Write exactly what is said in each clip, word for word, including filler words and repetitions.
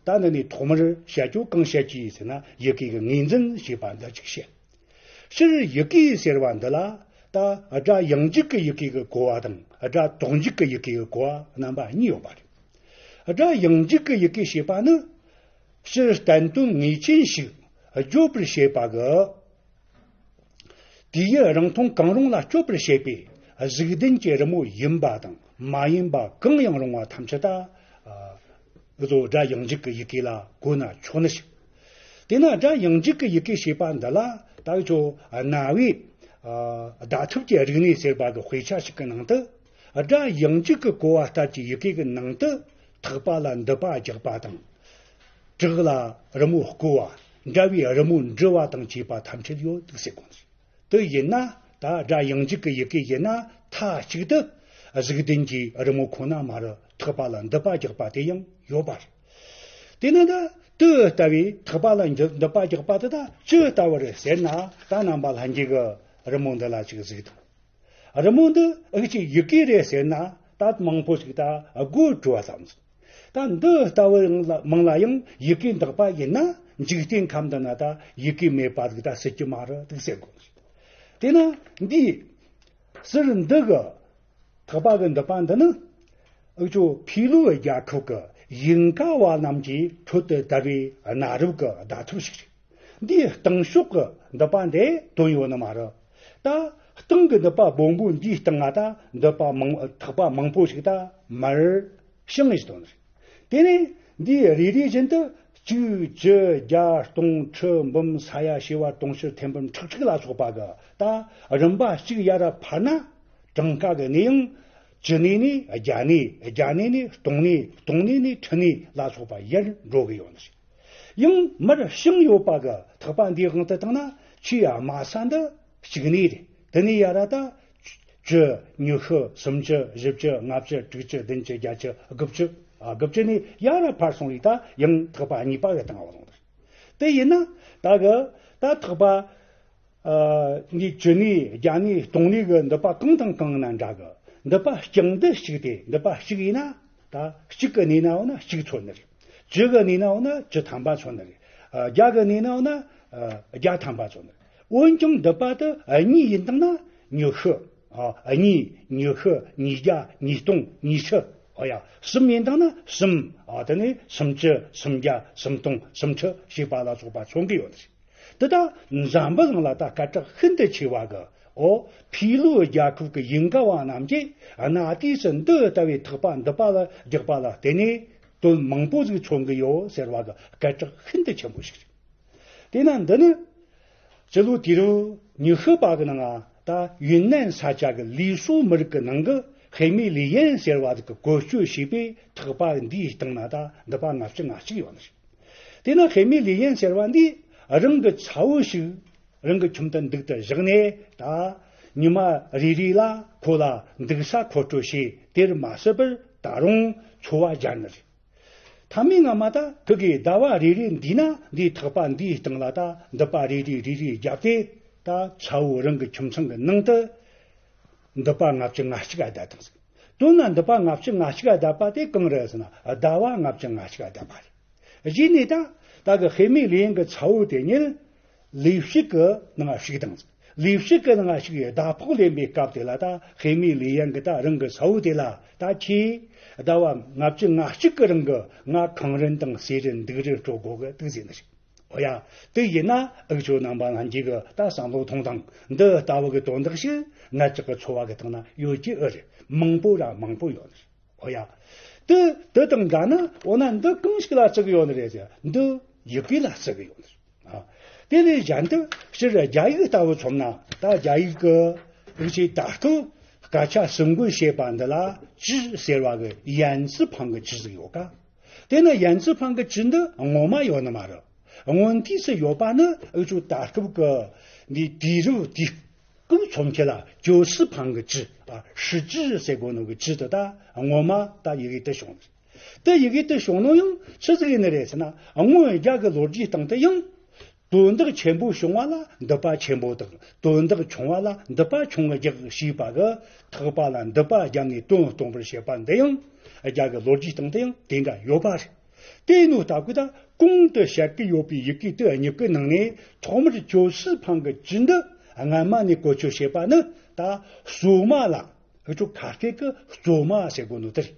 ད་འདི་ནས་ཐོག་མར་བཤད་རྒྱུ་གང་བཤད་ཀྱི་ཡིན་ཟེར་ན། ཡི་གེ་གི་ངོས་འཛིན་ཞེས་པ་འདི་གཅིག་བཤད། སྤྱིར་ཡི་གེ་ཟེར་བ་འདི་ལ་ད་སྒྲ་ཡང་འཇུག་གི་ཡི་གེ་གི་གོ་བ་དང་སྒྲ་དོག་འཇུག་གི་ཡི་གེ་གི་གོ་བ་རྣམ་པ་གཉིས་ཡོད་པ་རེད། སྒྲ་ཡང་འཇུག་གི་ཡི་གེ་ཞེས་པ་ནི་སྤྱིར་བསྟན་དོན་ངེས་ཅན་ཞིག་བརྗོད་པར་བྱེད་པ་གི། དུས་ཡུན་རིང་ཐུང་གང་རུང་ལ་སྤྱོད་པར་བྱེད་པའི་གཟུགས་ལྡན་གྱི་རི་མོ་ཡིན་པ་དང་མ་ཡིན་པ་གང་ཡང་རུང་བ་ཐམས་ཅད་ད། ཨ། འུ་ཚོ་སྒྲ་ཡང་འཇུག་གི་ཡི་གེ་ལ་གོ་ན་ཆོག་ནི་ཞིག་དེས་ན་སྒྲ་ཡང་འཇུག་གི་ཡི་གེ་ཞེས་པ་འདི་ལ་ད་འུ་ཚོ་རྣ་བའི། ཨ། བརྡ་ཐིག་གི་རིག་གནས་ཟེར་བ་གི་དཔེ་ཆ་ཞིག་གི་ནང་དུ། སྒྲ་ཡང་འཇུག་གི་གོ་བ་ལྟར་གྱི་ཡི་གེ་གི་ནང་དུ་ཐག་པ་ལ་མདུད་པ་རྒྱག་པ་དང་། བྲག་ལ་རི་མོ་བརྐོ་བ། འདྲ་བའི་རི་མོ་འབྲི་བ་དང་བཅས་པ་ཐམས་ཅད་ཡོད་འདུག་ཟེར་གོ་ནི། དེ་ཡིན་ན་ད་སྒྲ་ཡང་འཇུག་གི་ཡི་གེ་ཡིན་ན་མཐའ་གཅིག་ཏུ་གཟུགས་ལྡན་གྱི་རི་མོ་ཁོ་ན་མ་རུ་ཐག་པ་ལ་མདུད་པ་རྒྱག་པ་དེ་ཡང་ཡོད་པ་རེད། དེས་ན་ད་དེ་ལྟ་བུའི་ཐག་པ་ལ་མདུད་པ་རྒྱག་པ་དེ་ད་ཅི་ལྟ་བུ་རེད་ཟེར་ན། ད་རྣམ་པ་ལྷན་རྒྱས་ཀྱིས་རི་མོ་འདི་ལ་ཅིག་གཟིགས་དང་། རི་མོ་འདི་འུ་ཅག་ཡི་གེ་རེད་ཟེར་ན་ད་མང་པོ་ཞིག་ད་དགོད་བྲོ་བ་ཙམ་ཟིག་ད་འདི་ལྟ་བུ་མིང་ལ་ཡང་ཡི་གེ་འདོགས་པ་ཡིན་ན་འཇིག་རྟེན་ཁམས་འདི་ན་ད་ཡི་གེ་མེད་པ་ཟིག་ད་སྲིད་ཀྱི་མ་རེད་འདུག་ཟེར་གོ། དེས་ན་འདི་ཟུར་འདི་གི་ཐག་པ་གི་མདུད་པ་འདི་ནི་འུ་ཅག་ཕི་ལོ་རྒྱལ་ཁབ་ཀྱི་ཡིན་ཀ་བ་རྣམས་ཀྱིས་འཕྲོད་དུ་དར་བའི་གནའ་རབས་ཀྱི་བརྡ་ཐིག་ཞིག་རེད། འདིའི་སྟེང་ཕྱོགས་ཀྱི་མདུད་པ་འདི་དོན་ཡོད་ནི་མ་རེད། ད་སྟེང་གི་མདུད་པ་སྦོམ་པོ་འདིའི་སྟེང་ང་ད་མདུད་པ་མང་ཐག་པ་མང་པོ་ཞིག་ད་མར་བྱིང་ངེ་ཞིག་དོན་རེད། དེ་ནས་འདིའི་རེ་རེ་བཞིན་དུ་གཅིག་བཅུ་བརྒྱ་སྟོང་ཁྲི་འབུམ་ས་ཡ་བྱེ་བ་དུང་ཕྱུར་ཐེར་འབུམ་ཁྲག་ཁྲིག་ལ་སོགས་པ་གི་ད་རིམ་པ་གཅིག་ཡར་འཕར་ན། གྲངས་ཀ་གི་གནས་ཡང་བཅུ་གནས་ནས་བརྒྱ་གནས། བརྒྱ་གནས་ནས་སྟོང་གནས། སྟོང་གནས་ནས་ཁྲི་གནས་ལ་སོགས་པ་ཡར་འགྲོ་གི་ཡོད་ནི་རེད། ཡང་མར་བྱིང་ཡོད་པ་གི་ཐག་པ་འདིའི་དབང་དུ་བཏང་ན་ཆེས་དམའ་ས་འདི་གཅིག་གནས་རེད། དེ་ནས་ཡར་ད་བཅུ། ཉི་ཤུ། སུམ་ཅུ། བཞི་བཅུ། ལྔ་བཅུ། དྲུག་ཅུ། བདུན་ཅུ། བརྒྱད་ཅུ། དགུ་བཅུ། ཨ། དགུ་བཅུ་ནས་ཡར་འཕར་སོང་བས་ད་ཡང་ཐག་པ་གཉིས་པ་གི་སྟེང་འོང་རེད། དེ་ཡིན་ན་ད་གི་ད་ཐག་པ། ཨ། འདི་བཅུ་གནས་བརྒྱ་གནས་སྟོང་གནས་ཀྱི་མདུད་པ་གང་དང་གང་ན་འདྲ་གི། མདུད་པ་རྐྱང་འདི་གཅིག་སྟེ། མདུད་པ་གཅིག་ཡིན་ན་ད་གཅིག་གི་གནས་ན་འོ་ན་གཅིག་མཚོན་ནི་རེད། བཅུ་གི་གནས་ན་འོ་ན་བཅུ་ཐམ་པ་མཚོན་ནི་རེད། ཨ། བརྒྱ་གི་གནས་ན་འོ་ན། ཨ། བརྒྱ་ཐམ་པ་མཚོན་ནི་རེད། འོན་ཀྱང་མདུད་པ་དེ་གཉིས་ཡིན་དང་ན་ཉི་ཤུ། ཨ། གཉིས། ཉི་ཤུ། ཉིས་བརྒྱ། ཉིས་སྟོང་། ཉིས་ཁྲི། ཨོ་ཡ། གསུམ་ཡིན་དང་ན་གསུམ། ཨ། དེ་ནས་སུམ་ཅུ། སུམ་བརྒྱ། སུམ་སྟོང་། སུམ་ཁྲི་ཞེས་པ་ལ་སོགས་པ་མཚོན་གྱི་ཡོད་རེད། འདི་ད་འཛམ་བུ་གླིང་ལ་ད་སྐད་གྲགས་ཤིན་ཏུ་ཆེ་བ་གི། ཨོ། ཕི་ལོ་རྒྱལ་ཁབ་ཀྱི་ཡིན་ཀ་བ་རྣམས་ཀྱིས་གནའ་དུས་སུ་འདི་ལྟ་བུའི་ཐག་པ་མདུད་པ་ལ་རྒྱག་པ་ལ་བརྟེན་ནས་དོན་མང་པོ་ཟིག་མཚོན་གྱི་ཡོད་ཟེར་བ་གི་སྐད་གྲགས་ཤིན་ཏུ་ཆེན་པོ་ཞིག་རེད། དེས་ན་འདི་ནི་སྤྱི་ལོ་དུས་རབས་ཉི་ཤུ་པ་གི་ནང་ད་ཡུན་ནན་ས་ཆ་གི་ལི་སུའུ་མི་རིགས་ཀྱི་ནང་གི་ཧེ་མི་ལི་ཡན་ཟེར་བ་ཟིག་གིས་བཀོལ་སྤྱོད་བྱས་པའི་ཐག་པ་འདིའི་སྟེང་ན་ད་མདུད་པ་ལྔ་བཅུ་ང་གཅིག་ཡོད་ནི་རེད། དེས་ན་ཧེ་མི་ལི་ཡན་ཟེར་བ་འདིས་རང་གི་ཚ་བོ་ཞིག་རང་གི་ཁྱིམ་དུ་འདུག་ཏུ་བཞག་ནས། ད་ཉི་མ་རེ་རེ་ལ་ཁོ་ལ་འདུག་ས་མཁོ་སྤྲོད་བྱས། དེར་མ་ཟད་པར་ད་རུང་འཚོ་བ་སྦྱར་ནི་རེད། ཐ་མའི་སྔ་མ་ད་ཁོ་གིས་ཟླ་བ་རེ་རེ་འདས་ན་འདིའི་ཐག་པ་འདིའི་སྟེང་ལ་ད་མདུད་པ་རེ་རེ་རེ་རེ་བརྒྱབ་སྟེ། ད་ཚ་བོ་རང་གི་ཁྱིམ་ཚང་གི་ནང་དུ་མདུད་པ་ལྔ་བཅུ་ང་གཅིག་ག་བསྡད་བཏང་ཟིག་དོན་ན་མདུད་པ་ལྔ་བཅུ་ང་གཅིག་ག་བསྡད་པ་དེ་གང་རེད་ཟེར་ན། ཟླ་བ་ལྔ་བཅུ་ང་གཅིག་ག་བསྡད་པ་རེད། གཞི་ནས་ད་ད་གི་ཧེ་མི་ལི་ཡན་གི་ཚ་བོ་དེ་ཉིད་ལི་ཕྱུག་གི་ནང་ཞུགས་དང་། ལི་ཕྱུག་གི་ནང་ཞུགས་ཡས་ཟླ་ཕོགས་ལེན་པའི་སྐབས་དེ་ལ་ད་ཧེ་མི་ལི་ཡན་གི་ད་རང་གི་ཚ་བོ་དེ་ལ། ད་ཁྱེད་ཟླ་བ་ལྔ་བཅུ་ང་གཅིག་གི་རིང་གི་ང་ཁང་རིན་དང་ཟས་རིན་འདུག་རིན་སྤྲོད་དགོས་གི་འདུག་ཟེར་ནི་རེད། འོ་ཡ། དེ་ཡིན་ན་འུ་ཆོ་རྣམ་པ་ལྷན་རྒྱས་གི་ད་བསམ་བློ་ཐོངས་དང་། འདི་ལྟ་བུ་གི་དོན་དག་ཞིག་ང་ཅག་གི་འཚོ་བ་གི་སྟེང་ན་ཡོད་ཀྱི་ཨེ་རེད། མང་པོ་ར་མང་པོ་ཡོད་ནི་རེད། འོ་ཡ། དེ་དེ་དང་འདྲ་ན་འོ་ན་འདི་གང་ཞིག་ལ་བརྩི་གི་ཡོད་ནི་རེད་ཟེར། འདི་ཡི་གེ་ལ་བརྩི་གི་ཡོད་ནི་རེད། ཨ། དེ་ལས་གཞན་དུ་སྤྱིར་རྒྱ་ཡིག་ལྟ་བུ་མཚོན་ན། ད་རྒྱ་ཡིག་གི་རིག་བྱེད་ད་སྐབས་སྐད་ཆ་གསུང་འབུལ་བྱེད་པ་འདི་ལ་ཅི་ཟེར་བ་གི་ཡན་ཙི་ཕང་གི་ཅི་ཟིག་ཡོད་ཀ། དེ་ན་ཡན་ཙི་ཕང་གི་ཅི་འདི་སྔོན་མ་ཡོད་ནི་མ་རེད། སྔོན་དུས་སུ་ཡོད་པ་ནི་འུ་ཆོ་ད་སྐབས་གི་འདི་དུས་རབས་དུས་སྐབས་མཚོན་ཆེད་ལ་ཅོ་སི་ཕང་གི་ཅི། ཨ། ཧྲི་ཅི་ཟེར་གོ་ནོ་གི་ཅི་དེ་ད་སྔོན་མ་ད་ཡི་གེ་དེ་བྱུང་། དེ་ཡི་གེ་དེ་བྱུང་ནོ་ཡང་ཆི་ཟིག་ཡིན་ནི་རེད་ཟེར་ན། སྔོན་རྒྱ་གི་ལོ་རྒྱུས་སྟེང་དུ་ཡང་དོན་དག་ཆེན་པོ་བྱུང་བ་ལ་མདུད་པ་ཆེན་པོ་དང་། དོན་དག་ཆུང་བ་ལ་མདུད་པ་ཆུང་ངུ་རྒྱག་ཞེས་པ་གི་ཐག་པ་ལ་མདུད་པ་བརྒྱབ་ནས་དོན་སྟོན་པར་བྱེད་པ་འདི་ཡང་རྒྱ་གི་ལོ་རྒྱུས་སྟེང་དུ་ཡང་དེ་འདྲ་ཡོད་པ་རེད། དེ་ནོ་སྟབས་ཀྱིས་ད་གོང་དུ་བཤད་ཀྱི་ཡོད་པའི་ཡི་གེ་དེ་གཉིས་ཀྱི་ནང་ནས་ཐོག་མར་ཇོ་སི་ཕང་གི་ཇི་འདི་སྔ་མ་ནས་བཀོལ་སྤྱོད་བྱེད་པ་ནི། ད་སོ་མ་ལ་འུ་ཆོ་ཁ་སྐད་ཀྱི་སོ་མ་ཟེར་གོ་ནོ་དེ་རེད།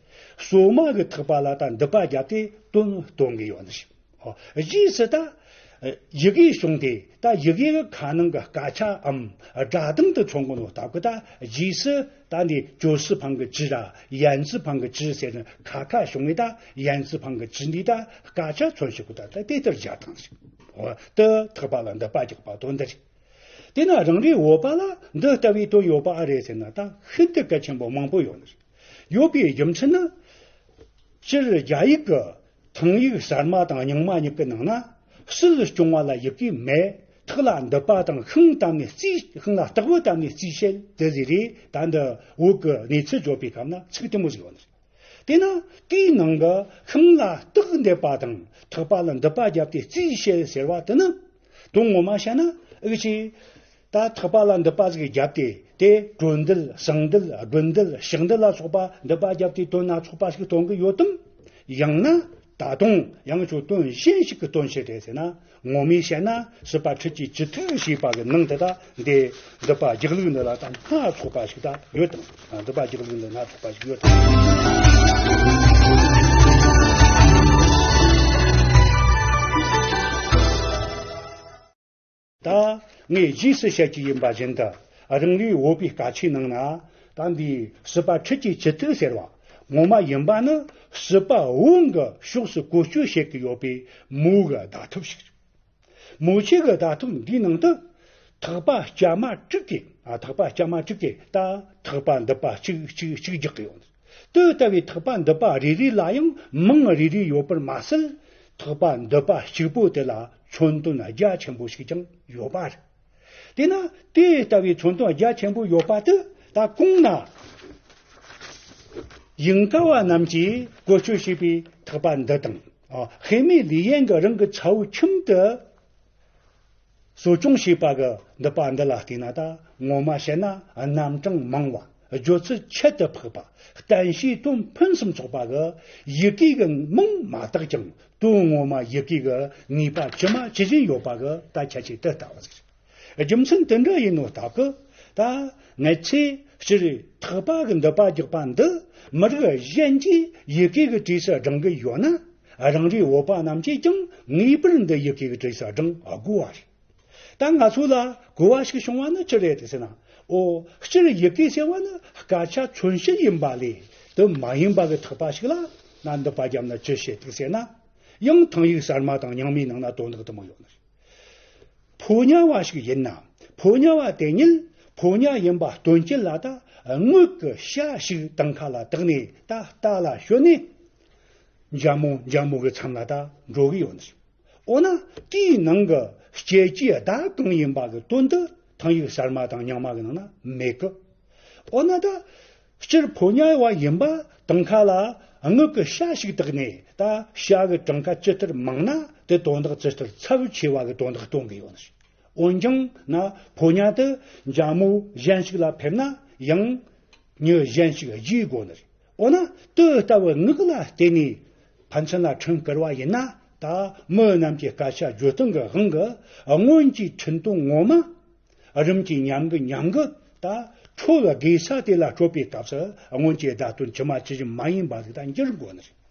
སོ་མ་གི་ཐེག་པ་ལ་ད་འདི་པ་བརྒྱབ་སྟེ་དོན་སྟོན་གི་ཡོད་ནི་རེད། ཨོ། རྗེས་སུ་ད་ཡི་གེ་བྱུང་སྟེ། ད་ཡི་གེ་གི་ཁ་ནང་གི་སྐད་ཆའམ་སྒྲ་གདངས་དེ་མཚོན་གོ་ནོ་སྟབས་ཀྱིས། ད་རྗེས་སུ་ད་འདི་ཇོ་སི་ཕང་གི་ཇི་ར་ཡན་ཙི་ཕང་གི་ཇི་ཟེར་ནས་ཁ་ཁ་བྱུང་བས། ད་ཡན་ཙི་ཕང་གི་ཇི་འདི་ད་སྐད་ཆ་མཚོན་བྱེད་ཀྱི། ད་ད་དེ་ལྟར་སྦྱར་སྟངས་ཤིག། ཨོ། དེ་ཐེག་པ་ལ་འདི་པ་རྒྱག་པ་དོན་འདི་རེད། དེས་ན་རང་རེའི་བོད་པ་ལ་འདི་ལྟ་བུའི་དོན་ཡོད་པ་ཨེ་རེད་ཟེར་ན། ད་ཤིན་ཏུ་གལ་ཆེན་པོ་མང་པོ་ཡོད་ནི་རེད། ཡོད་པའི་རྒྱུ་མཚན་ནི། སྤྱིར་རྒྱ་ཡིག་གི་ཐང་ཡིག་གསར་མ་དང་རྙིང་མ་གཉིས་ཀྱི་ནང་ན། སྲིད་སྐྱོང་བ་ལ་ཡི་གེ་མེད། ཐག་ལ་འདི་པ་དང་ཤིང་བཏབ་ནས་རྩིས། ཤིང་ལ་སྟེགས་བུ་བཏབ་ནས་རྩིས་བྱེད་དེ་ཟེར་རེད། ད་འདི་བོད་ཀྱི་གནས་ཚུལ་བརྗོད་པའི་སྐབས་ན་ཚིག་དེ་མོ་ཟིག་ཡོད་ནི་རེད། དེས་ན་དེའི་ནང་གི་ཤིང་ལ་སྟེགས་འདེབས་པ་དང་ཐེག་པ་ལ་འདི་པ་བརྒྱབ་སྟེ་རྩིས་བྱེད་ཟེར་བ་དེ་ནི། དོན་ངོ་མ་བཤད་ན་འུ་ཆོས་ད་ཐེག་པ་ལ་འདི་པ་ཟིག་བརྒྱབ་སྟེ། དེ་གྲོ་འདེབས། ཟངས་འདེབས། སྦྲུལ་འདེབས། ཕྱག་འདེབས་ལ་སོགས་པ་འདི་པ་བརྒྱབ་སྟེ་དོན་སྣ་ཚོགས་པ་ཞིག་སྟོན་གི་ཡོད་དམ། ཡང་ན་ད་དུང་ཡང་ཁྱོད་དོན་གཞན་ཞིག་གི་སྟོན་བྱེད་དེ་ཟེར་ན། ངོ་མས་བཤད་ན་སྲིད་པ་ཁྲིད་ཀྱི་ཇི་ཐུག་ཞེས་པ་གི་ནང་དུ། ད་འདི་འདི་པ་རྒྱག་ལུགས་འདི་ལ་ད་སྣ་ཚོགས་པ་ཞིག་ད་ཡོད་དམ། འདི་པ་རྒྱག་ལུགས་འདི་སྣ་ཚོགས་པ་ཞིག་ཡོད་དམ། ད་ངས་རྗེས་སུ་བཤད་ཀྱི་ཡིན་པ་བཞིན་དུ། རང་རེའི་བོད་པའི་སྐད་ཆའི་ནང་ན། ད་འདི་སྲིད་པ་ཁྲིད་ཀྱི་ཇི་ཐུག་ཟེར་བ་ངོ་མ་ཡིན་པ་ནི། སྲིད་པ་བོན་གྱི་ཕྱོགས་སུ་བཀོལ་སྤྱོད་བྱེད་ཀྱི་ཡོད་པའི་མོ་གི་བརྡ་ཐབས་ཤིག། མོ་ཆོས་ཀྱི་བརྡ་ཐབས་འདིའི་ནང་དུ། ཐེག་པ་བཅའ་མ་དྲུག་གི། ཨ། ཐེག་པ་བཅའ་མ་དྲུག་གི་ད་ཐེག་པ་འདི་པ་གཅིག་གཅིག་གཅིག་རྒྱག་གི་ཡོད། དེ་ལྟ་བུའི་ཐེག་པ་འདི་པ་རེ་རེ་ལ་ཡང་མིང་རེ་རེ་ཡོད་པར་མ་ཟད། ཐེག་པ་འདི་པ་གཅིག་པོ་དེ་ལ་མཚོན་དོན་རྒྱ་ཆེན་པོ་ཞིག་ཀྱང་ཡོད་པ་རེད། དེས་ན་དེ་ལྟ་བུའི་མཚོན་དོན་རྒྱ་ཆེན་པོ་ཡོད་པ་དེ། ད་གོང་ན་ཡིན་ཀ་བ་རྣམས་ཀྱིས་བཀོལ་སྤྱོད་བྱས་པའི་ཐེག་པ་འདི་དང་། ཨ། ཧེ་མའི་ལི་ཡན་གྱིས་རང་གི་ཚ་བོ་ཁྱིམ་དུ་གསོ་སྐྱོང་བྱས་པ་གི་འདི་པ་འདི་ལ་བལྟས་ན། ད་ངོ་མ་བཤད་ན་རྣམ་གྲངས་མང་བ། བརྗོད་ཚུལ་ཁྱད་དུ་འཕགས་པ། བསྟན་བྱའི་དོན་ཕུན་སུམ་ཚོགས་པ་གི་ཡི་གེ་གི་མིང་མ་བཏགས་ཀྱང་དོན་ངོ་མ་ཡི་གེ་གི་ངེས་པ་ཇི་མ་ཇི་བཞིན་ཡོད་པ་གི་ད་ཁྱད་ཆོས་དེ་ལྟ་བུ་ཟིག། རྒྱུ་མཚན་དེ་འདྲ་ཡིན་ནོ་སྟབས་ཀྱིས། ད་ང་ཚོས་སྤྱིར་ཐེག་པ་གི་འདི་པ་རྒྱག་པ་འདི་མི་རིགས་གཞན་གྱིས་ཡི་གེ་གི་གྲས་སུ་བགྲང་གི་ཡོད་ན། རང་རེའི་བོད་པ་རྣམས་ཀྱིས་ཀྱང་ངེས་པར་འདི་ཡི་གེ་གི་གྲས་སུ་བགྲང་དགོས་པ་རེད། ད་ང་ཚོ་ལ་གོ་བ་ཞིག་བྱུང་བ་ནི་ཅི་རེད་ཟེར་ན། ཨོ། སྤྱིར་ཡི་གེ་ཟེར་བ་ནི་སྐད་ཆ་མཚོན་བྱེད་ཡིན་པ་ལས། དེ་མ་ཡིན་པ་གི་ཐེག་པ་ཞིག་ལ་ན་འདི་པ་བརྒྱབ་ན་ཅི་བྱེད་ཟེར་ན། ཡང་ཐང་ཡིག་གསར་མ་དང་རྙིང་མའི་ནང་ན་དོན་དག་དེ་མོ་ཡོད་ནི་རེད། ཕོ་ཉ་བ་ཞིག་ཡིན་ན། ཕོ་ཉ་བ་དེ་ཉིད་ཕོ་ཉ་ཡིན་པ་སྟོན་བྱེད་ལ། ད་དངུལ་གྱི་ཤ་ཞིག་དང་ཁ་ལ་བཏགས་ནས། ད་རྟ་ལ་ཞོན་ནས་འཇའ་མོ་འཇའ་མོ་གི་མཚམས་ལ་ད་འགྲོ་གི་ཡོད་ནི་རེད། འོ་ན་དེའི་ནང་གི་སྐྱེ་ཀའི་བརྡ་གང་ཡིན་པ་གི་དོན་དེ་ཐང་ཡིག་གསར་མ་དང་རྙིང་མ་གི་ནང་ན་མེད་གི། འོ་ན་ད་སྤྱིར་ཕོ་ཉ་བ་ཡིན་པ་དང་ཁ་ལ་དངུལ་གྱི་ཤ་ཞིག་བཏགས་ནས། ད་ཤ་གི་གྲངས་ཀ་ཇི་ལྟར་མང་ན་དེ་དོན་དག་ཇི་ལྟར་ཚབས་ཆེ་བ་གི་དོན་དག་སྟོན་གི་ཡོད་ནི་རེད། འོན་ཀྱང་ན་ཕོ་ཉ་དེ་འཇའ་མོ་གཞན་ཞིག་ལ་ཕེབས་ན་ཡང་མྱི་གཞན་ཞིག་བརྗེ་དགོས་ནི་རེད། འོ་ན་དེ་ལྟ་བུའི་ངག་ལ་བརྟེན་ནས་ཕན་ཚུན་ལ་འཕྲིན་བསྐུར་བ་ཡིན་ན། ད་མི་རྣམས་ཀྱི་སྐད་ཆ་བརྗོད་སྟངས་ཀྱི་དབང་གིས་སྔོན་གྱི་འཕྲིན་དོན་ངོ་མ་རིམ་གྱིས་ཉམས་གི་ཉམས་གི། ད་འཕྲོ་བའི་དགོས་ས་དེ་ལ་འཕྲོད་པའི་སྐབས་སུ་སྔོན་གྱི་བརྡ་དོན་ཇི་མ་ཇི་བཞིན་མ་ཡིན་པ་ཟིག་ད་འགྱུར་དགོས་ནི་རེད།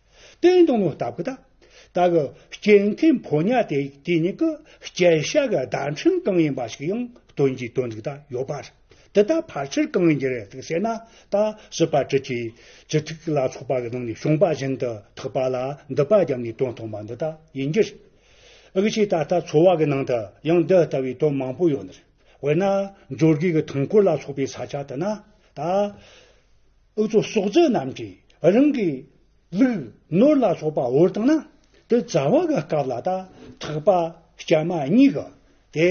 དེ་ཡིན་དང་ནོ་སྟབས་ཀྱིས། ད་ད་གི་སྐྱེ་མཁན་ཕོ་ཉ་དེ་དེ་ཉིད་ཀྱི་སྐྱེ་ཤ་གི་བརྡ་འཕྲིན་གང་ཡིན་པ་ཞིག་ཡང་སྟོན་གྱི་དོན་ཟིག་ད་ཡོད་པ་རེད། དེ་ད་ཕལ་ཆེར་གང་ཡིན་གྱི་རེད་ཟེར་ན། ད་སྲིད་པ་ཁྲིད་ཀྱི་ཇི་ཐུག་ལ་སོགས་པ་གི་ནང་ནས་བྱུང་བ་བཞིན་དུ་ཐེག་པ་ལ་འདི་པ་བརྒྱབ་ནས་དོན་སྟོན་པ་འདི་ད་ཡིན་གྱི་རེད། ཨ་གི་ཆེ་ད་ལྟ་འཚོ་བ་གི་ནང་དུ་ཡང་འདི་ལྟ་བུའི་དོན་མང་པོ་ཡོད་ནི་རེད། དཔེར་ན་འབྱོར་དགུའི་གི་ཐང་སྐོར་ལ་སོགས་པའི་ས་ཆ་དེ་ན། ད་འུ་ཚོ་སྲོག་རྩོལ་རྣམས་ཀྱིས་རང་གི་ལུག་ནོར་ལ་སོགས་པ་བོར་བཏང་ན། དེ་བཙའ་བ་གི་སྐབས་ལ་ད་ཐེག་པ་བཅའ་མ་གཉིས་གི་དེ་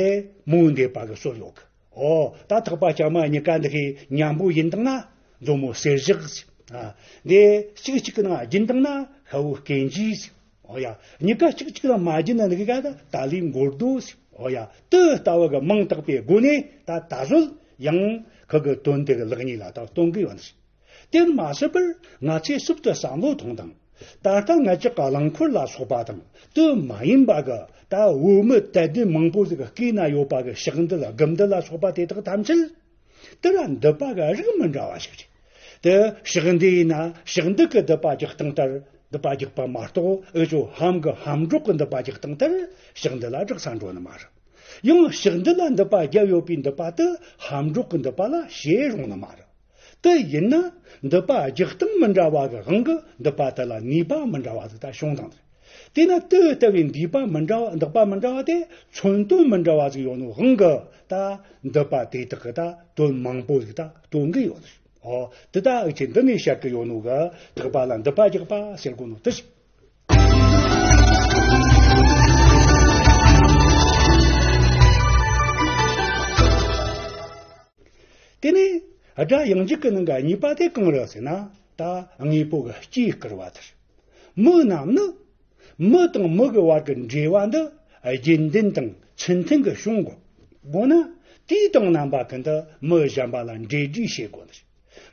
མོ་འདེབས་པ་གི་སྲོལ་ཡོད་གི། ཨོ། ད་ཐེག་པ་བཅའ་མ་གཉིས་ཀ་འདི་གི་མཉམ་པོ་ཡིན་བཏང་ན་མཛོ་མོ་གསེར་ཞགས་ཟེར། ཨ། འདི་གཅིག་གཅིག་གི་ནང་སྦྱིན་བཏང་ན་ཤ་བོ་སྐྱེ་འཇིགས་ཟེར། ཨོ་ཡ། གཉིས་ཀ་གཅིག་གཅིག་ལ་མ་སྦྱིན་ན་འདི་གི་ག་ད་ཏཱ་ལའི་མགོ་རྡོ་ཟེར། ཨོ་ཡ། དེ་ལྟ་བུ་གི་མིང་བཏགས་པའི་སྒོ་ནས་ད་ད་གཟོད་ཡང་ཁོ་གི་དོན་དེ་གི་ལེགས་ཉེས་ལ་ད་སྟོན་གི་ཡོད་ནི་རེད། དེར་མ་ཟད་པར་ང་ཚོས་ཞིབ་ཏུ་བསམ་བློ་ཐོངས་དང་ ད་ལྟ་ང་ཅག་གི་རླངས་འཁོར་ལ་སོགས་པ་དང་དེ་མ་ཡིན་པ་གི་ད་བོད་མི་དད་ལྡན་མང་པོ་ཟིག་གི་སྐེ་ན་ཡོད་པ་གི་ཕྱག་མདུད་དགུ་མདུད་ལ་སོགས་པ་དེ་དག་ཐམས་ཅད་དེ་ར་མདུད་པ་གི་རིགས་མི་འདྲ་བ་ཞིག་རེད། དེ་ཕྱག་མདུད་ཡིན་ན་ཕྱག་མདུད་གི་མདུད་པ་རྒྱག་སྟངས་ལྟར་མདུད་པ་རྒྱག་པ་མ་གཏོགས་འུ་ཆོ་ལྷམ་གི་ལྷམ་སྒྲོག་གི་མདུད་པ་རྒྱག་སྟངས་ལྟར་ཕྱག་མདུད་ལ་རག་ས་འགྲོ་ནི་མ་རེད། ཡང་ཕྱག་མདུད་ལ་མདུད་པ་བརྒྱབ་ཡོད་པའི་མདུད་པ་དེ་ལྷམ་སྒྲོག་གི་མདུད་པ་ལ་བྱེད་རུང་ནི་མ་རེད། དེ་ཡིན་ན་མདུད་པ་རྒྱག་སྟངས་མི་འདྲ་བ་གི་དབང་གིས་མདུད་པ་དེ་ལ་ནུས་པ་མི་འདྲ་བ་ཟིག་ད་བྱུང་དང་། དེས་ན་དེ་ལྟ་བུའི་མདུད་པ་མི་འདྲ་བ་མདུད་པ་མི་འདྲ་བ་དེ་མཚོན་དོན་མི་འདྲ་བ་ཟིག་ཡོད་ནོ་དབང་གིས་ད་མདུད་པ་དེ་དག་གི་ད་དོན་མང་པོ་ཟིག་ད་སྟོན་གི་ཡོད། ཨོ། དེ་ད་འུ་ཆོས་འདི་ནས་བཤད་གི་ཡོད་ནོ་གི་དག་པ་ལ་མདུད་པ་རྒྱག་པ་ཟེར་གོ་ནོ་དེ་ཞིག་དེ་ནས་སྒྲ་ཡང་འཇུག་གི་ནང་གི་གཉིས་པ་དེ་གང་རེད་ཟེར་ན། ད་དངོས་པོ་གི་སྐྱེས་བསྐུར་བ་དེ་རེད། མི་རྣམས་ནི་མི་དང་མི་གི་བར་གི་འབྲེལ་བ་འདི་རྒྱུན་ལྡན་དང་ཚུལ་མཐུན་གི་བྱུང་དགོས། དགོས་ན་དུས་དང་རྣམ་པ་ཀུན་ཏུ་མི་གཞན་པ་ལ་འབྲེལ་འདྲིས་བྱེད་དགོས།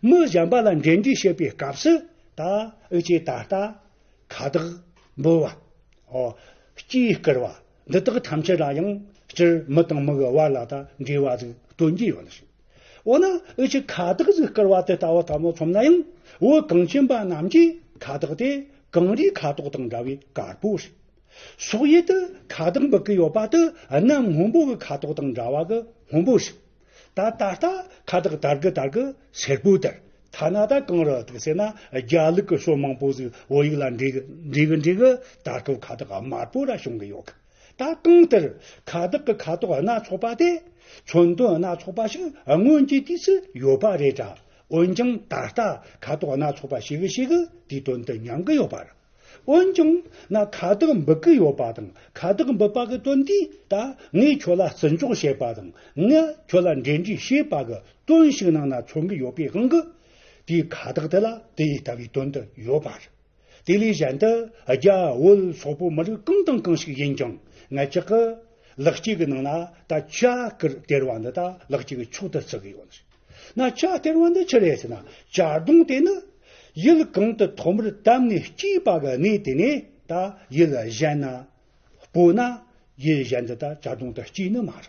མི་གཞན་པ་ལ་འབྲེལ་འདྲིས་བྱེད་པའི་སྐབས་སུ་ད་འུ་ཆོས་ད་ལྟ་ཁ་བཏགས་འབུལ་བ། ཨོ། སྐྱེས་བསྐུར་བ། འདི་དག་ཐམས་ཅད་ལ་ཡང་སྤྱིར་མི་དང་མི་གི་བར་ལ་ད་འབྲེལ་བ་ཟིག་སྟོན་གྱི་ཡོད་ནི་ཞིག་འོ་ན་འུ་ཆོས་ཁ་བཏགས་ཟིག་བསྐུར་བ་དེ་ལྟ་བུ་ལྟ་བུ་མཚོན་ན་ཡང་བོད་གངས་ཅན་པ་རྣམས་ཀྱིས་ཁ་བཏགས་དེ་གངས་རིའི་ཁ་དོག་དང་འདྲ་བའི་དཀར་པོ་རེད། སོག་ཡུལ་དུ་ཁ་བཏགས་འབུལ་གི་ཡོད་པ་དེ་གནམ་སྔོན་པོ་གི་ཁ་དོག་དང་འདྲ་བ་གི་སྔོན་པོ་རེད། ད་ད་ལྟ་ཁ་བཏགས་དར་གི་དར་གི་སེར་པོ་དར། ཐ་ན་ད་གང་རུ་འདུག་ཟེར་ན་རྒྱ་ལུགས་ཀྱི་སོ་མང་པོ་ཟིག་བོད་ཡིག་ལ་འདྲེས་གི་འདྲེས་གི་འདྲེས་གི་ད་སྐབས་ཁ་བཏགས་དམར་པོ་ར་བྱུང་གི་ཡོད་གི། ད་གང་ལྟར་ཁ་བཏགས་ཀྱི་ཁ་དོག་སྣ་ཚོགས་པ་དེ་མཚོན་དོན་སྣ་ཚོགས་པ་ཞིག་སྔོན་གྱི་དུས་སུ་ཡོད་པ་རེད་དྲ། འོན་ཀྱང་ད་ལྟ་ཁ་དོག་སྣ་ཚོགས་པ་ཞིག་གི་ཞིག་གི་དེའི་དོན་དུ་ཉམས་གི་ཡོད་པ་རེད། འོན་ཀྱང་ན་ཁ་བཏགས་འབུལ་གི་ཡོད་པ་དང་ཁ་བཏགས་འབུལ་པ་གི་དོན་དེ་ད་ངས་ཁྱོད་ལ་བརྩི་འཇོག་བྱེད་པ་དང་ངས་ཁྱོད་ལ་འབྲེལ་འདྲིས་བྱེད་པ་གི་དོན་ཞིག་ནང་ན་མཚོན་གི་ཡོད་པའི་དབང་གིས་དེའི་ཁ་བཏགས་དེ་ལ་དེ་ཡི་ལྟ་བུའི་དོན་དུ་ཡོད་པ་རེད། དེ་ལས་གཞན་དུ་རྒྱ་བོད་སོག་པོ་མི་རིགས་གང་དང་གང་ཞིག་ཡིན་ཀྱང་ང་ཅག་གི་ལེགས་སྐྱེས་ཀྱི་ནང་ན་ད་བྱ་བསྐུར་སྟེར་བ་འདི་ད་ལེགས་སྐྱེས་ཀྱི་མཆོག་ཏུ་བརྩི་གི་ཡོད། ན་བྱ་སྟེར་བ་འདི་ཆི་རེད་ཟེར་ན། བྱ་གདོང་དེ་ནི་ཡུལ་གང་དུ་ཐོག་མར་དམ་ནས་སྐྱེས་པ་གི་གནས་དེ་ནས་ད་ཡུལ་གཞན་ན་སྤོ་ན་ཡུལ་གཞན་དུ་ད་བྱ་གདོང་དུ་སྐྱེས་ནི་མ་རེད།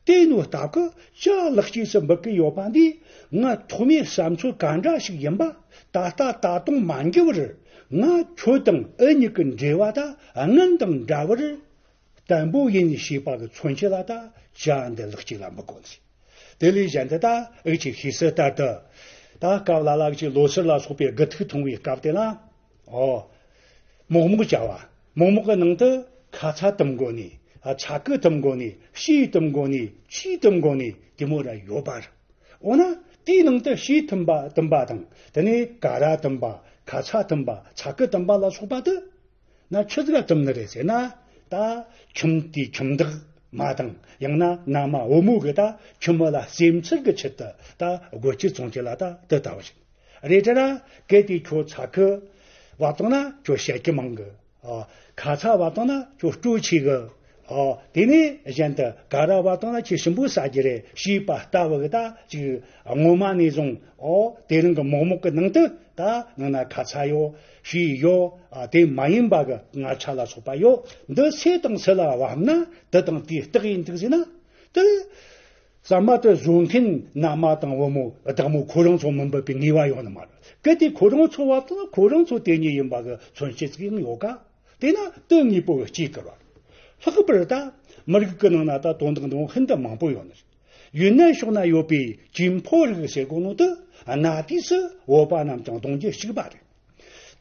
དེ་ནོ་སྟབས་ཀྱིས་བྱ་ལེགས་སྐྱེས་སུ་འབུལ་གི་ཡོད་པ་འདིས་ང་ཐོག་མའི་བསམ་ཚུལ་ག་འདྲ་ཞིག་ཡིན་པ་ད་ལྟ་ད་དུང་མ་འགྱུར་བར་ང་ཁྱོད་དང་འུ་གཉིས་ཀྱི་འབྲེལ་བ་ད་སྔོན་དང་འདྲ་བར་བརྟན་པོ་ཡིན་ཞེས་པ་གི་མཚོན་བྱེད་ལ་ད་བྱ་འདི་ལེགས་སྐྱེས་ལ་འབུལ་དགོས་ཟེར། དེ་ལས་གཞན་དུ་ད་འུ་ཆོས་ཤེས་གསལ་ལྟར་དུ། ད་སྐབས་ལ་ལ་གི་ལོ་སར་ལ་སོགས་པའི་དགུ་ཐུག་འཐུང་བའི་སྐབས་དེ་ལ། ཨོ། མོག་མོག་བྱ་བ། མོག་མོག་གི་ནང་དུ་ཁ་ཚ་དུམ་དགོ་ནི། ཚ་ཁུ་དུམ་དགོ་ནི། ཤི་དུམ་དགོ་ནི། ཆི་དུམ་དགོ་ནི་དེ་མོ་ར་ཡོད་པ་རེད། འོ་ན་དེའི་ནང་དུ་ཤི་དུམ་པ་དུམ་པ་དང་དེ་ནས་ཀ་ར་དུམ་པ། ཁ་ཚ་དུམ་པ། ཚ་ཁུ་དུམ་པ་ལ་སོགས་པ་དེ། ན་ཆི་ཟིག་ག་དུམ་ནི་རེད་ཟེར་ན། ད་ཁྱིམ་དེའི་ཁྱིམ་བདག་མ་དང་ཡང་ན་མནའ་མ་བུ་མོ་གི་ད་ཁྱིམ་མི་ལ་སེམས་ཚོར་གི་ཆེད་དུ་ད་སྒོ་ཁྱི་བཙོང་ཁྱི་ལ་ད་དེ་ལྟ་བུ་ཞིག་རེད་དྲ། གལ་ཏེ་ཁྱོད་ཚ་ཁུ་བ་བཏང་ན་ཁྱོད་བཤད་ཀྱི་མང་གི། ཨ། ཁ་ཚ་བ་བཏང་ན་ཁྱོད་སྤྲོ་ཆེ་གི། ཨ། དེ་ནས་གཞན་དུ་ཀ་ར་བ་བཏང་ན་ཁྱོད་ཞིམ་པོ་ཟ་རྒྱུ་རེད་ཞེས་པ་ལྟ་བུ་གི་ད་ཅིག་ངོ་མ་ནས་བཟུང་ཨོ་དེ་རིང་གི་མོག་མོག་གི་ནང་དུ། ད་ནང་ན་ཁ་ཚ་ཡོད། ཤི་ཡོད། ཨ། དེ་མ་ཡིན་པ་གི་ངར་ཆ་ལ་སོགས་པ་ཡོད། འདི་སུ་དང་སུ་ལ་བབ་ན་དེ་དང་དེའི་རྟགས་ཡིན་འདུག་ཟེར་ན། དེ་ཟ་མ་དེ་བཟོ་མཁན་མནའ་མ་དང་བུ་མོ་བདག་མོ་ཁོ་རང་ཚོ་མིན་པ་པའི་ངེས་པ་ཡོད་ནི་མ་རེད། གལ་ཏེ་ཁོ་རང་ཚོ་བབ་ན་ཁོ་རང་ཚོ་དེ་ཉིད་ཡིན་པ་གི་མཚོན་བྱེད་ཅིག་ཡང་ཡོད་ཀ། དེས་ན་དེ་དངོས་པོ་གི་སྐྱེས་བསྐུར་བ། ལྷག་པར་ད་མི་རིགས་ཀྱི་ནང་ན་ད་དོན་དག་འདི་ཤིན་ཏུ་མང་པོ་ཡོད་ནི་རེད། ཡུན་ནན་ཕྱོགས་ན་ཡོད་པའི་ཅིན་ཕོ་རིགས་ཟེར་གོ་ནོ་དེ་གནའ་དུས་སུ་བོད་པ་རྣམས་ཀྱང་གདུང་རྒྱུད་གཅིག་པ་རེད།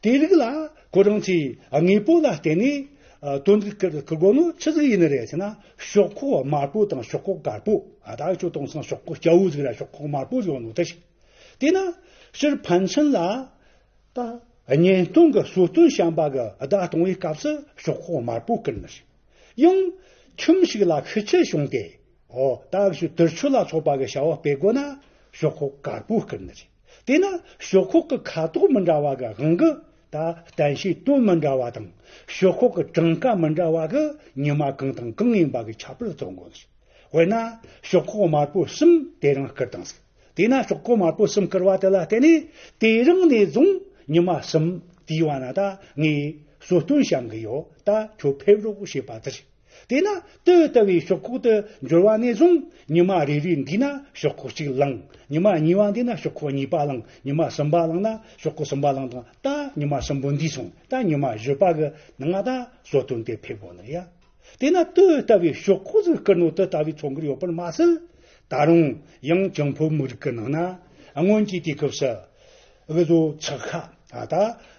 དེ་རིགས་ལ་ཁོ་རང་ཚོས་དངོས་པོ་ལ་བརྟེན་ནས་ཨ། དོན་དག་བསྐུར་བསྐུར་དགོས་ནོ་ཆི་ཟིག་ཡིན་ནི་རེད་ཟེར་ན། ཤོག་ཁོག་དམར་པོ་དང་ཤོག་ཁོག་དཀར་པོ། ཨ། ད་ཁྱོད་དེང་སང་ཤོག་ཁོག་སྐྱ་བོ་ཟིག་ར་ཤོག་ཁོག་དམར་པོ་ཟིག་ཡོད་ནོ་དེ་ཞིག་དེས་ན་སྤྱིར་ཕན་ཚུན་ལ་ད་གཉེན་སྟོན་གྱི་གསོལ་སྟོན་བཤམས་པ་གི་བརྡ་གཏོང་བའི་སྐབས་སུ་ཤོག་ཁོག་དམར་པོ་བསྐུར་ནི་རེད། ཡང་ཁྱིམ་ཞིག་ལ་ཤི་ཁྱི་བྱུང་སྟེ། ཨོ། ད་ཤི་དུར་ཆུ་ལ་སོགས་པ་གི་བྱ་བ་སྤེལ་དགོས་ན་ཤོག་ཁོག་དཀར་པོ་བསྐུར་ནི་རེད། དེས་ན་ཤོག་ཁོག་གི་ཁ་དོག་མི་འདྲ་བ་གི་དབང་གིས་ད་བསྟན་བྱའི་དོན་མི་འདྲ་བ་དང་ཤོག་ཁོག་གི་གྲངས་ཀ་མི་འདྲ་བ་གིས་ཉི་མ་གང་དང་གང་ཡིན་པ་གི་ཁྱད་པར་རྩོད་དགོས་ནི་རེད། དཔེར་ན་ཤོག་ཁོག་དམར་པོ་གསུམ་དེ་རིང་བསྐུར་དང་ཟིག་དེས་ན་ཤོག་ཁོག་དམར་པོ་གསུམ་བསྐུར་བ་དེ་ལ་བརྟེན་ནས་དེ་རིང་ནས་བཟུང་ཉི་མ་གསུམ་ དེའི་བར་ན་ད་ངས་གསོལ་སྟོན་བཤམས་གི་ཡོད། ད་ཁྱོད་ཕེབས་རོགས་ཞེས་པ་དེ་རེད། དེས་ན་དེ་ལྟ་བུའི་ཤོག་ཁོག་དེ་འབྱོར་བ་ནས་བཟུང་ཉི་མ་རེ་རེ་འདས་ན་ཤོག་ཁོག་གཅིག་བླངས། ཉི་མ་གཉིས་པ་འདས་ན་ཤོག་ཁོག་གཉིས་པ་བླངས། ཉི་མ་གསུམ་པ་བླངས་ན་ཤོག་ཁོག་གསུམ་པ་བླངས་དང་། ད་ཉི་མ་གསུམ་པོ་འདས་སོང་། ད་ཉི་མ་བཞི་པ་གི་ནང་ང་ད་གསོལ་སྟོན་དེ་ཕེབས་དགོས་ནི་ཡ། དེས་ན་དེ་ལྟ་བུའི་ཤོག་ཁོག་ཟིག་བསྐུར་ནོ་དེ་ལྟ་བུའི་ཚོང་གི་ཡོད་པར་མ་ཟད། ད་རུང་ཡང་ཅང་ཕོ་མི་རིགས་ཀྱི་ནང་ན་སྔོན་གྱི་དུས་སྐབས་སུ་འུ་ཚོ་ཚགས་ཁ་ད་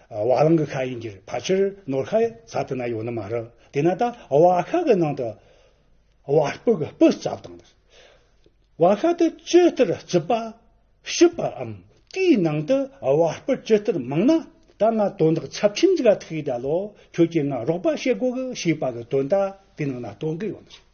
བ་ལང་གི་ཁ་ཡིན་གྱི་རེད། ཕལ་ཆེར་ནོར་ཁ་ས་དེ་ན་ཡོད་ནི་མ་རེད། དེས་ན་ད་བ་ཤ་གི་ནང་དུ་བ་སྤུ་གི་སྤུ་བཙབ་དང་། བ་ཤ་དེ་ཇི་ལྟར་བཙུབས་པ་ཞིབ་པའམ། དེའི་ནང་དུ་བ་སྤུ་ཇི་ལྟར་མང་ན། ད་ང་དོན་དག་ཚབས་ཆེན་ཟིག་ག་ཐུག་ཡི་ད་ལོ། ཁྱོད་ཀྱིས་ང་རོགས་པ་བྱེད་དགོས་གི་ཞེས་པ་གི་དོན་དག་དེ་ནང་ན་སྟོན་གི་ཡོད་ནི་རེད།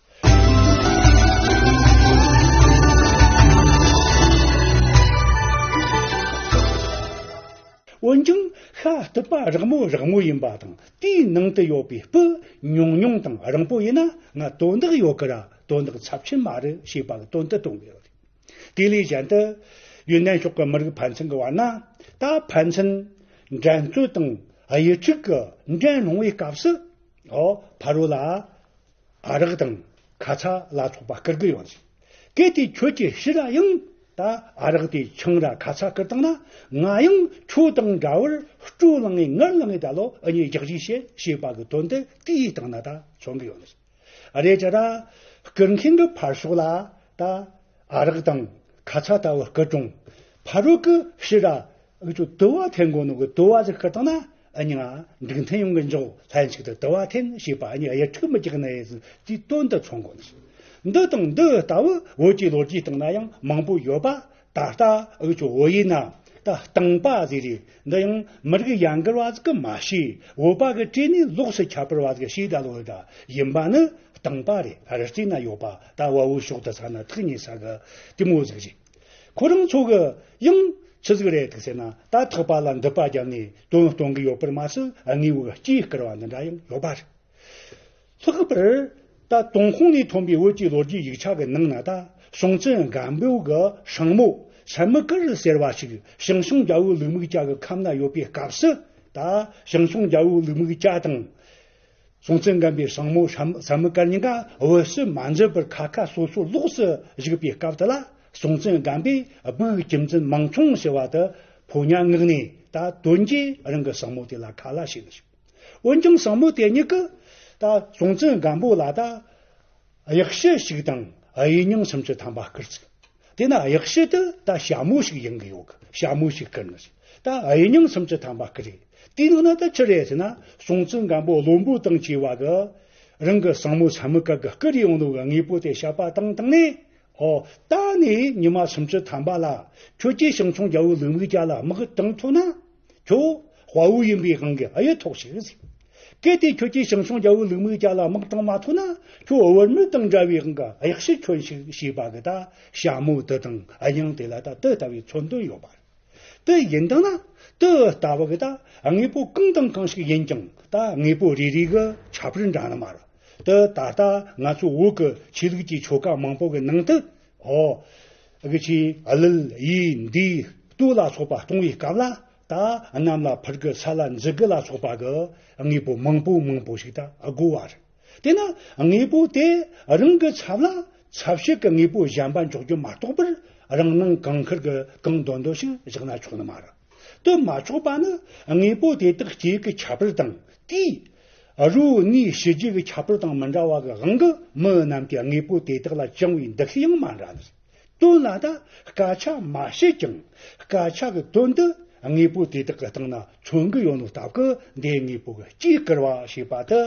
འོན་ཀྱང་ཤ་སྟུད་པ་རགས་མོ་རགས་མོ་ཡིན་པ་དང་། དེའི་ནང་དུ་ཡོད་པའི་སྤུ་ཉུང་ཉུང་དང་རིང་པོ་ཡིན་ན་ང་དོན་དག་ཡོད་གི་ར། དོན་དག་ཚབས་ཆེན་མ་རེད་ཞེས་པ་གི་དོན་དུ་སྟོན་གི་ཡོད་རེད། དེ་ལས་གཞན་དུ་ཡོན་ཏན་ཕྱོགས་ཀྱི་མི་རིགས་ཕན་ཚུན་གྱི་བར་ན། ད་ཕན་ཚུན་འགྲན་རྩོད་དང་དབྱེ་འཁྲུག་གི་འགྲན་སློང་བའི་སྐབས་སུ། ཨོ་ཕ་རོལ་ལ་ཨ་རག་དང་ཁ་ཚ་ལ་སོགས་པ་བསྐུར་གི་ཡོད་ཟིག་གལ་ཏེ་ཁྱོད་ཀྱིས་ཕྱིར་ར་ཡང་ད་ཨ་རག་དེ་ཆང་ར་ཁ་ཚ་བསྐུར་བཏང་ན། ང་ཡང་ཁྱོད་དང་འདྲ་བར་སྤྲོ་ལངས་ངེ་ངར་ལངས་ངེ་ད་ལོ། ཨ་ནི་རྒྱག་རེས་བྱེད་ཞེས་པ་གི་དོན་དུ་དེའི་སྟེང་ན་ད་མཚོན་གི་ཡོད་ཟིག་རེད་ཅེ་ད། བསྐུར་མཁན་གྱི་ཕར་ཕྱོགས་ལ་ད་ཨ་རག་དང་ཁ་ཚ་ལྟ་བུ་བསྐུར་རུང་། ཕ་རོལ་གྱི་ཕྱིར་ར་འུ་ཚོ་དུ་བ་འཐེན་དགོས་ནོ་གི་དུ་བ་ཟིག་བསྐུར་བཏང་ན། ཨ་ནི་ང་འགྲིག་མཐུན་ཡོང་གི་འཇོག་ལྷན་ཅིག་ཏུ་དུ་བ་འཐེན་ཞེས་པ། ཨ་ནི་དབྱེ་འཁྲུག་མི་རྒྱག་ནི་ཟིག་དེའི་དོན་དུ་མཚོན་དགོས་ནི། འདི་དང་འདི་ལྟ་བུ་བོད་ཀྱི་ལོ་རྒྱུས་སྟེང་ན་ཡང་མང་པོ་ཡོད་པ། ད་ལྟ་འུ་ཚོ་བོད་ཡིག་ན་ད་རྟིང་པ་ཟེར་རེད། འདི་ཡང་མི་རིགས་ཡན་གར་བ་ཟིག་གིས་མ་བྱས། བོད་པ་གི་གྲས་ནས་ལོགས་སུ་ཁྱད་པར་བ་ཟིག་གིས་བྱས་ད་ལོ། ད་ཡིན་པ་ནི་རྟིང་པ་རེད། རི་རྩེ་ན་ཡོད་པ། ད་བལ་བོའི་ཕྱོགས་དེ་ས་ན་ཐག་ཉེ་ས་གི་དེ་མོ་ཟིག་རེད། ཁོ་རང་ཚོ་གི་ཡང་ཆི་ཟིག་རེད་ཟེར་ན། ད་ཐག་པ་ལ་མདུད་པ་བརྒྱབ་ནས་དོན་སྟོན་གི་ཡོད་པར་མ་ཟད། དངོས་པོ་གི་སྐྱེས་བསྐུར་བ་འདི་འདྲ་ཡང་ཡོད་པ་རེད། ལྷག་པར་ད་ཏུན་ཧོང་ནས་ཐོན་པའི་བོད་ཀྱི་ལོ་རྒྱུས་ཡིག་ཆ་གི་ནང་ན། ད་སྲོང་བཙན་སྒམ་པོ་གི་སྲིང་མོ་སམ་མི་ཀར་ཟེར་བ་ཞིག་ཞང་ཞུང་རྒྱལ་པོ་ལུགས་མིག་ཅན་གི་ཁབ་ན་ཡོད་པའི་སྐབས་སུ། ད་ཞང་ཞུང་རྒྱལ་པོ་ལུགས་མིག་ཅན་དང་སྲོང་བཙན་སྒམ་པོའི་སྲིང་མོ་སམ་སམ་མི་ཀར་གཉིས་ཀ་བོད་སུ་མ་འཛུལ་བར་ཁ་ཁ་སོ་སོ་ལོགས་སུ་བཞུགས་པའི་སྐབས་དེ་ལ། སྲོང་བཙན་སྒམ་པོས་སྦུག་གི་གྱིམ་འཛིན་མང་ཆུང་ཟེར་བ་དེ་ཕོ་ཉ་མངགས་ནས། ད་དོན་གྱིས་རང་གི་སྲིང་མོ་དེ་ལ་ཁ་ལ་བྱས་ནས། འོན་ཀྱང་སྲིང་མོ་དེ་གཉིས་ཀྱིས་ད་སྲོང་བཙན་སྒམ་པོ་ལ་ད་གཡག་ཤི་ཞིག་དང་གཡས་སྙིང་སུམ་ཅུ་ཐམ་པ་བསྐུར་ཟིག་དེ་ན་གཡག་ཤི་དེ་ད་ཞྭ་མོ་ཞིག་ཡིན་གི་ཡོད་གི། ཞྭ་མོ་ཞིག་བསྐུར་ནི་ཟིག་ད་གཡས་སྙིང་སུམ་ཅུ་ཐམ་པ་བསྐུར་རེད། དེའི་ནང་ན་ད་ཆི་རེད་ཟེར་ན། སྲོང་བཙན་སྒམ་པོ་བློན་པོ་དང་བཅས་པ་གིས་རང་གི་སྲིང་མོ་སམ་མི་ཀར་གིས་བསྐུར་ཡོང་ནོ་གི་དངོས་པོ་དེ་བཤད་པ་བཏང་བཏང་ནས། ཨོ། ད་ནི་ཉི་མ་སུམ་ཅུ་ཐམ་པ་ལ་ཁྱོད་ཀྱིས་ཞང་ཞུང་རྒྱལ་པོ་ལུགས་མིག་ཅན་ལ་དམག་བཏང་ཐུབ་ན། ཁྱོད་དཔའ་བོ་ཡིན་པའི་དབང་གིས་གཡུལ་ཐོག་ཞིག་ཟིག་གལ་ཏེ་ཁྱོད་ཀྱིས་ཞང་ཞུང་རྒྱལ་པོ་ལུགས་མིག་ཅན་ལ་དམག་བཏང་མ་ཐུབ་ན། ཁྱོད་བུད་མེད་དང་འདྲ་བའི་དབང་གིས་གཡག་ཤི་གྱོན་ཞིག་ཞེས་པ་གི་ད་ཞྭ་མོ་དེ་དང་གཡས་སྙིང་དེ་ལ་ད་དེ་ལྟ་བུའི་མཚོན་དོན་ཡོད་པ་རེད། དེ་ཡིན་དང་ན་དེ་ལྟ་བུ་གི་ད་དངོས་པོ་གང་དང་གང་ཞིག་ཡིན་ཀྱང་། ད་དངོས་པོ་རེ་རེ་གི་ཁྱད་པར་འདྲ་ནི་མ་རེད། དེ་ད་ལྟ་ང་ཚོ་བོད་ཀྱི་ཆོས་ལུགས་ཀྱི་ཆོ་ག་མང་པོ་གི་ནང་དུ། ཨོ། གི་ཆེ་གླུད་ཡིག་འདི་ལྟོ་ལ་སོགས་པ་གཏོང་བའི་སྐབས་ལ། ད་གནམ་ལ་འཕུར་གི་ས་ལ་འཛུལ་གི་ལ་སོགས་པ་གི་དངོས་པོ་མང་པོ་མང་པོ་ཞིག་ད་དགོས་པ་རེད། དེ་ན་དངོས་པོ་དེ་རང་གི་ཚབ་ལ་ཚབ་བྱེད་ཀྱི་དངོས་པོ་གཞན་པ་འཇོག་རྒྱུ་མ་གཏོགས་པར། རང་སྣང་གང་ཁེར་གྱི་གང་འདོད་འདོད་ཞིག་བཞག་ན་ཆོག་ནི་མ་རེད། དེ་མ་ཆོག་པ་ནི་དངོས་པོ་དེ་དག་སྐྱེ་ཡུལ་གྱི་ཁྱད་པར་དང་། དེའི་རོ་ནི་ཞི་རྒྱས་ཀྱི་ཁྱད་པར་དང་མི་འདྲ་བ་གི་དབང་གིས་མི་རྣམས་ཀྱིས་དངོས་པོ་དེ་དག་ལ་བཅང་བའི་འདུ་ཤེས་ཡང་མ་འདྲ་ནི། དོན་ལ་ད་སྐད་ཆ་མ་བཤད་ཀྱང་། སྐད་ཆ་གི་དོན་དུ་དངོས་པོ་དེ་དག་གི་སྟེང་ན་མཚོན་གྱི་ཡོད་ནོ་སྟབས་ཀྱིས། འདི་དངོས་པོ་གི་སྐྱེས་བསྐུར་བ་ཞེས་པ་དེ་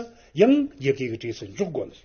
ཡང་རྒྱབ་དེ་གི་གྲས་སུ་འཇོག་དགོས་ནི།